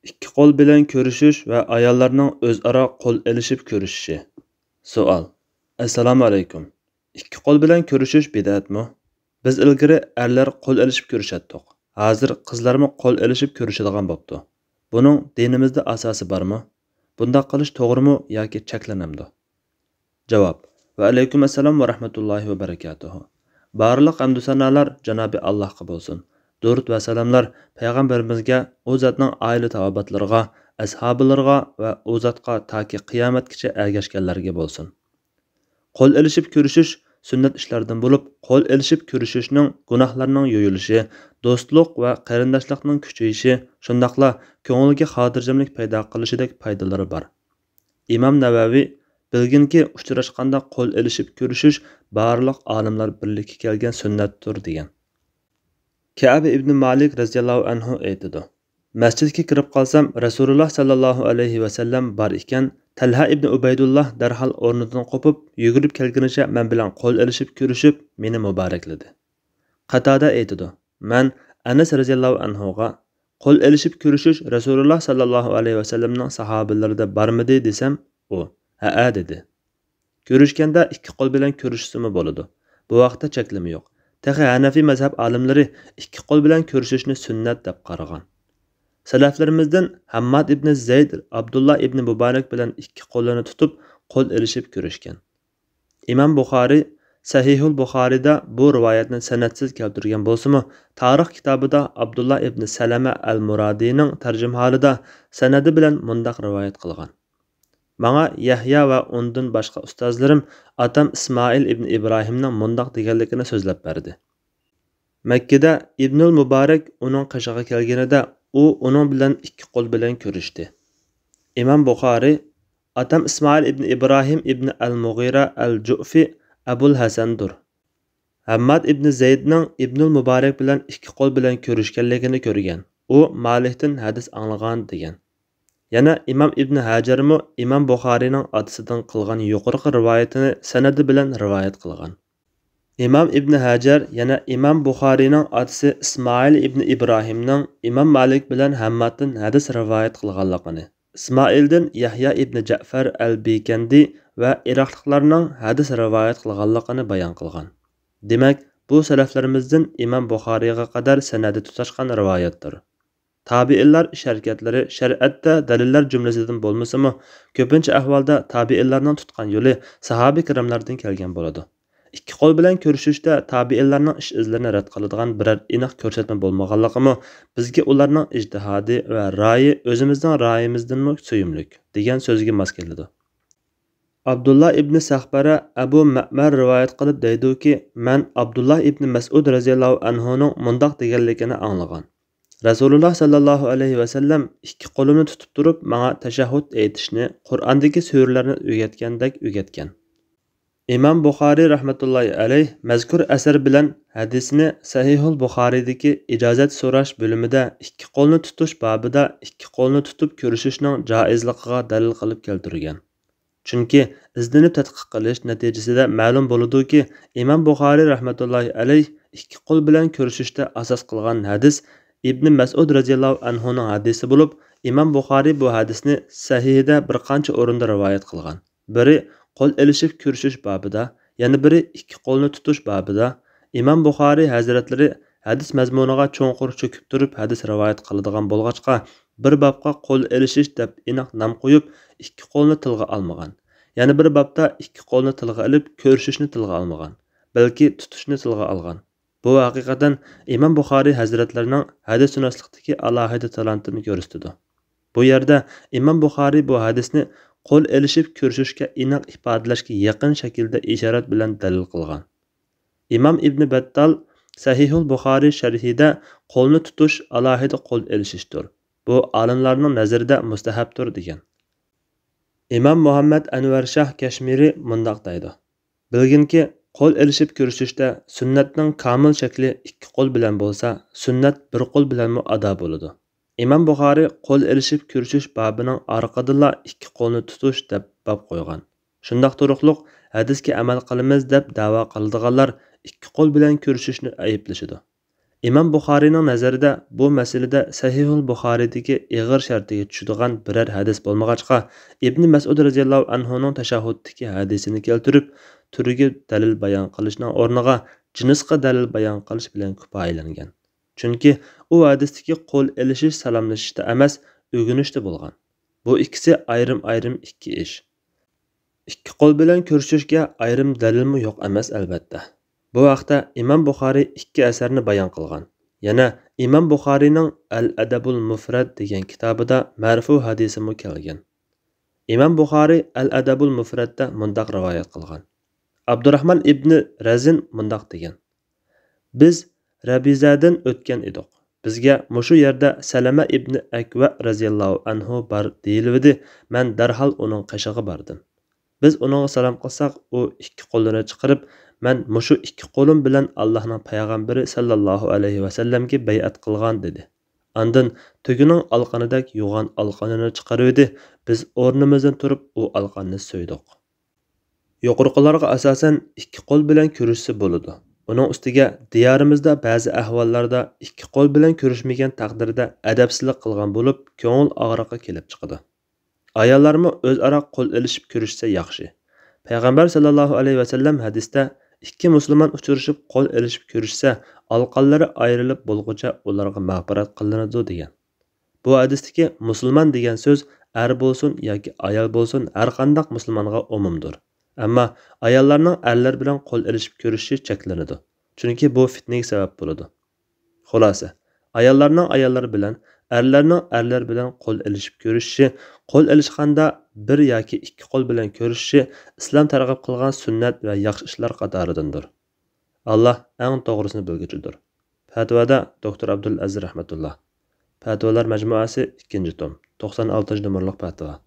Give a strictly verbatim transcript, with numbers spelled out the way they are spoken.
ئىككى قول بىلەن كۆرۈشۈش ۋە ئاياللارنىڭ ئۆزئارا قول ئېلىشىپ كۆرۈشۈشى. سوئال. ئەسسالامۇ ئەلەيكۇم. ئىككى قول بىلەن كۆرۈشۈش بىدئەتمۇ؟ بىز ئىلگىرى ئەرلەر قول ئېلىشىپ كۆرۈشەتتۇق. ھازىر قىزلارمۇ قول ئېلىشىپ كۆرۈشىدىغان بوپتۇ. بۇنىڭ دىنىمىزدا ئاساسى بارمۇ؟ بۇنداق قىلىش توغرىمۇ ياكى چەكلىنەمدۇ؟ جاۋاب. ۋەئەلەيكۇم ئەسسالام ۋە رەھمەتۇللاھى ۋە بەرىكاتۇھۇ. بارلىق ھەمدۇ سانالار جانابى ئاللاھقا بولسۇن. دۇرۇت ۋە سالاملار پەيغەمبىرىمىزگە، ئۇ زاتنىڭ ئائىلە تاۋابىئاتلىرىغا، ئەسھابىلىرىغا ۋە ئۇ زاتقا تاكى قىيامەتكىچە ئەگەشكەنلەرگە بولسۇن. قول ئېلىشىپ كۆرۈشۈش سۈننەت ئىشلاردىن بولۇپ، قول ئېلىشىپ كۆرۈشۈشنىڭ گۇناھلارنىڭ يۇيۇلۇشى، دوستلۇق ۋە قېرىنداشلىقنىڭ كۈچىيىشى، شۇنداقلا كۆڭۈلگە خاتىرجەملىك پەيدا قىلىشىدەك پايدىلىرى بار. ئىمام نەۋەۋى، بىلگىنكى، ئۇچراشقاندا قول ئېلىشىپ كۆرۈشۈش بارلىق ئالىملار بىرلىككە كەلگەن سۈننەتتۇر، دېگەن. كەئب ئىبنى مالىك رەزىياللاھۇ ئەنھۇ ئېيتىدۇ، مەسچىتكە كىرىپ قالسام، رەسۇلۇللاھ ساللاللاھۇ ئەلەيھى ۋەسەللەم بار ئىكەن، تەلھە ئىبنى ئۇبەيدۇللاھ دەرھال ئورنىدىن قوپۇپ، يۈگۈرۈپ كەلگىنىچە مەن بىلەن قول ئېلىشىپ كۆرۈشۈپ، مېنى مۇبارەكلىدى. قاتادە ئېيتىدۇ، مەن ئەنەس رەزىياللاھۇ ئەنھۇغا، قول ئېلىشىپ كۆرۈشۈش رەسۇلۇللاھ ساللاللاھۇ ئەلەيھى ۋەسەللەمنىڭ ساھابىلىرىدە بارمىدى دېسەم، ئۇ، ھەئە دېدى. كۆرۈشكەندە ئىككى قول بىلەن كۆرۈشسىمۇ بولىدۇ. بۇ ھەقتە چەكلىمە يوق. تېخى ھەنەفىي مەزھەپ ئالىملىرى ئىككى قول بىلەن كۆرۈشۈشنى سۈننەت دەپ قارىغان. سەلەفلىرىمىزدىن ھەمماد ئىبنى زەيد ئابدۇللا ئىبنى مۇبارەك بىلەن ئىككى قولىنى تۇتۇپ، قول ئېلىشىپ كۆرۈشكەن. ئىمام بۇخارى سەھىھۇل بۇخارىدا بۇ رىۋايەتنى سەنەدسىز كەلتۈرگەن بولسىمۇ، تارىخ كىتابىدا ئابدۇللا ئىبنى سەلەمە ئەل مۇرادىنىڭ تەرجىمىھالىدا سەنەدى بىلەن مۇنداق رىۋايەت قىلغان. ماڭا يەھيا ۋە ئۇندىن باشقا ئۇستازلىرىم ئاتام ئىسمائىل ئىبنى ئىبراھىمنىڭ مۇنداق دېگەنلىكىنى سۆزلەپ بەردى. مەككىدە ئىبنۇل مۇبارەك ئۇنىڭ قېشىغا كەلگىنىدە، ئۇ ئۇنىڭ بىلەن ئىككى قول بىلەن كۆرۈشتى. ئىمام بۇخارى، ئاتام ئىسمائىل ئىبنى ئىبراھىم ئىبنى ئەل مۇغىرە ئەل جۇئفى ئەبۇل ھەسەندۇر. ھەمماد ئىبنى زەيدنىڭ ئىبنۇل مۇبارەك بىلەن ئىككى قول بىلەن كۆرۈشكەنلىكىنى كۆرگەن. ئۇ مالىكتىن ھەدىس ئاڭلىغان، دېگەن. يەنە ئىمام ئىبنى ھەجەرمۇ ئىمام بۇخارىنىڭ ئاتىسىدىن قىلغان يۇقىرىقى رىۋايىتىنى سەنەدى بىلەن رىۋايەت قىلغان. ئىمام ئىبنى ھەجەر يەنە ئىمام بۇخارىنىڭ ئاتىسى ئىسمائىل ئىبنى ئىبراھىمنىڭ ئىمام مالىك بىلەن ھەممادتىن ھەدىس رىۋايەت قىلغانلىقىنى، ئىسمائىلدىن يەھيا ئىبنى جەئفەر ئەل بىكەندى ۋە ئىراقلىقلارنىڭ ھەدىس رىۋايەت قىلغانلىقىنى بايان قىلغان. دېمەك، بۇ سەلەفلىرىمىزدىن ئىمام بۇخارىيغا قەدەر سەنەدى تۇتاشقان رىۋايەتتۇر. تابىئىنلار ئىش-ھەرىكەتلىرى شەرىئەتتە دەلىللەر جۈملىسىدىن بولمىسىمۇ، كۆپىنچە ئەھۋالدا تابىئىنلارنىڭ تۇتقان يولى ساھابە كىراملاردىن كەلگەن بولىدۇ. ئىككى قول بىلەن كۆرۈشۈشتە تابىئىنلارنىڭ ئىش-ئىزلىرىنى رەت قىلىدىغان بىرەر ئېنىق كۆرسەتمە بولمىغانلىقىمۇ بىزگە ئۇلارنىڭ ئىجتىھادى ۋە رايى ئۆزىمىزنىڭ رايىمىزدىنمۇ سۆيۈملۈك، دېگەن سۆزگە ماس كېلىدۇ. ئابدۇللا ئىبنى سەخبەرە ئەبۇ مەئمەر رىۋايەت قىلىپ دەيدۇكى، مەن ئابدۇللا ئىبنى مەسئۇد رەزىياللاھۇ ئەنھۇنىڭ مۇنداق دېگەنلىكىنى ئاڭلىغان. رەسۇلۇللا ساللاللاھۇ ئەلەيھى ۋەسەللەم ئىككى قولىنى تۇتۇپ تۇرۇپ ماڭا تەشەھھۇد ئېيتىشنى قۇرئاندىكى سۈرىلەرنى ئۆگەتكەندەك ئۆگەتكەن. ئىمام بۇخارىي رەھمەتۇللاھى ئەلەيھ مەزكۇر ئەسەر بىلەن ھەدىسنى سەھىھۇل بۇخارىيدىكى ئىجازەت سوراش بۆلۈمىدە ئىككى قولنى تۇتۇش بابىدا ئىككى قولنى تۇتۇپ كۆرۈشۈشنىڭ جائىزلىقىغا دەلىل قىلىپ كەلتۈرگەن. چۈنكى ئىزدىنىپ تەتقىق قىلىش نەتىجىسىدە مەلۇم بولىدۇكى، ئىمام بۇخارىي رەھمەتۇللاھى ئەلەيھ ئىككى قول بىلەن كۆرۈشۈشتە ئاساس قىلغان ھەدىس ئىبنى مەسئۇد رەزىياللاھۇ ئەنھۇنىڭ ھەدىسى بولۇپ، ئىمام بۇخارىي بۇ ھەدىسنى سەھىھىدە بىر قانچە ئورۇندا رىۋايەت قىلغان. بىرى، قول ئېلىشىپ كۆرۈشۈش بابىدا، يەنە بىرى، ئىككى قولنى تۇتۇش بابىدا. ئىمام بۇخارىي ھەزرەتلىرى ھەدىس مەزمۇنىغا چوڭقۇر چۆكۈپ تۇرۇپ ھەدىس رىۋايەت قىلىدىغان بولغاچقا، بىر بابقا قول ئېلىشىش دەپ ئېنىق نام قويۇپ، ئىككى قولنى تىلغا ئالمىغان. يەنە بىر بابتا ئىككى قولنى تىلغا ئېلىپ، كۆرۈشۈشنى تىلغا ئالمىغان، بەلكى تۇتۇشنى تىلغا ئالغان. بۇ ھەقىقەتەن ئىمام بۇخارىي ھەزرەتلىرىنىڭ ھەدىسشۇناسلىقتىكى ئالاھىدە تالانتىنى كۆرسىتىدۇ. بۇ يەردە ئىمام بۇخارىي بۇ ھەدىسنى قول ئېلىشىپ كۆرۈشۈشكە ئېنىق ئىپادىلەشكە يېقىن شەكىلدە ئىشارەت بىلەن دەلىل قىلغان. ئىمام ئىبنى بەتتال سەھىھۇل بۇخارىي شەرھىدە قولنى تۇتۇش ئالاھىدە قول ئېلىشىشتۇر. بۇ ئالىملارنىڭ نەزىرىدە مۇستەھەبتۇر، دېگەن. ئىمام مۇھەممەد ئەنۋەر شاھ كەشمىرى مۇنداق دەيدۇ، بىلگىنكى، قول ئېلىشىپ كۆرۈشۈشتە سۈننەتنىڭ كامىل شەكلى ئىككى قول بىلەن بولسا، سۈننەت بىر قول بىلەنمۇ ئادا بولىدۇ. ئىمام بۇخارىي قول ئېلىشىپ كۆرۈشۈش بابىنىڭ ئارقىدىنلا ئىككى قولنى تۇتۇش دەپ باب قويغان. شۇنداق تۇرۇقلۇق ھەدىسكە ئەمەل قىلىمىز دەپ دەۋا قىلىدىغانلار ئىككى قول بىلەن كۆرۈشۈشنى ئەيىبلىشىدۇ. ئىمام بۇخارىينىڭ نەزىرىدە بۇ مەسىلىدە سەھىھۇل بۇخارىيدىكى ئېغىر شەرتىگە چۈشىدىغان بىرەر ھەدىس بولمىغاچقا، ئىبنى مەسئۇد رەزىياللاھۇ ئەنھۇنىڭ تەشەھھۇدتىكى ھەدىسىنى كەلتۈرۈپ، تۈرگە دەلىل بايان قىلىشنىڭ ئورنىغا جىنسقا دەلىل بايان قىلىش بىلەن كۇپايىلەنگەن. چۈنكى ئۇ ھەدىستىكى قول ئېلىشىش سالاملىشىشتا ئەمەس، ئۆگىنىشتە بولغان. بۇ ئىككىسى ئايرىم-ئايرىم ئىككى ئىش. ئىككى قول بىلەن كۆرۈشۈشكە ئايرىم دەلىلمۇ يوق ئەمەس، ئەلۋەتتە. بۇ ھەقتە ئىمام بۇخارىي ئىككى ئەسەرنى بايان قىلغان. يەنە ئىمام بۇخارىينىڭ ئەل ئەدەبۇل مۇفرەد دېگەن كىتابىدا مەرفۇ ھەدىسىمۇ كەلگەن. ئىمام بۇخارىي ئەل ئەدەبۇل مۇفرەدتە مۇنداق رىۋايەت قىلغان: ئابدۇراخمان ئىبنى رەزىن مۇنداق دېگەن: بىز رەبىزەدىن ئۆتكەن ئىدۇق. بىزگە مۇشۇ يەردە سەلەمە ئىبنى ئەكۋە رەزىياللاھۇ ئەنھۇ بار دېيىلىۋىدى، مەن دەرھال ئۇنىڭ قېشىغا باردىم. بىز ئۇنىڭغا سالام قىلساق، ئۇ ئىككى قولىنى چىقىرىپ، مەن مۇشۇ ئىككى قولۇم بىلەن ئاللاھنىڭ پەيغەمبىرى سەللەللاھۇ ئەلەيھى ۋەسەللەمگە بەيئەت قىلغان دېدى. ئاندىن تۆگىنىڭ ئالقىنىدەك يوغان ئالقىنىنى چىقىرىۋىدى، بىز ئورنىمىزدىن تۇرۇپ ئۇ ئالقاننى سۆيدۇق. يۇقىرىقىلارغا ئاساسەن ئىككى قول بىلەن كۆرۈشسە بولىدۇ. ئۇنىڭ ئۈستىگە دىيارىمىزدا بەزى ئەھۋاللاردا ئىككى قول بىلەن كۆرۈشمىگەن تەقدىردە ئەدەپسىزلىك قىلغان بولۇپ، كۆڭۈل ئاغرىقى كېلىپ چىقىدۇ. ئاياللارمۇ ئۆزئارا قول ئېلىشىپ كۆرۈشسە ياخشى. پەيغەمبەر سەللەللاھۇ ئەلەيھى ۋەسەللەم ھەدىستە، ئىككى مۇسۇلمان ئۇچرىشىپ قول ئېلىشىپ كۆرۈشسە، ئالقانلىرى ئايرىلىپ بولغۇچە ئۇلارغا مەغپىرەت قىلىنىدۇ دېگەن. بۇ ھەدىستىكى مۇسۇلمان دېگەن سۆز ئەر بولسۇن ياكى ئايال بولسۇن، ھەرقانداق مۇسۇلمانغا ئومۇمدۇر. ئەمما ئاياللارنىڭ ئەرلەر بىلەن قول ئېلىشىپ كۆرۈشۈشى چەكلىنىدۇ. چۈنكى بۇ فىتنىگە سەۋەب بولىدۇ. خۇلاسە، ئاياللارنىڭ ئاياللىرى بىلەن، ئەرلەرنىڭ ئەرلەر بىلەن قول ئېلىشىپ كۆرۈشۈشى، قول ئېلىشقاندا بىر ياكى ئىككى قول بىلەن كۆرۈشۈشى ئىسلام تەرغىب قىلغان سۈننەت ۋە ياخشى ئىشلار قاتارىدىندۇر. ئاللا ئەڭ توغرىسىنى بىلگۈچىدۇر. پەتىۋادا دوكتور ئابدۇل ئەزىز رەھمەتۇللا. پەتىۋالار مەجمۇئەسى، ئىككىنچى توم، توقسان ئالتىنچى نومۇرلۇق پەتىۋا.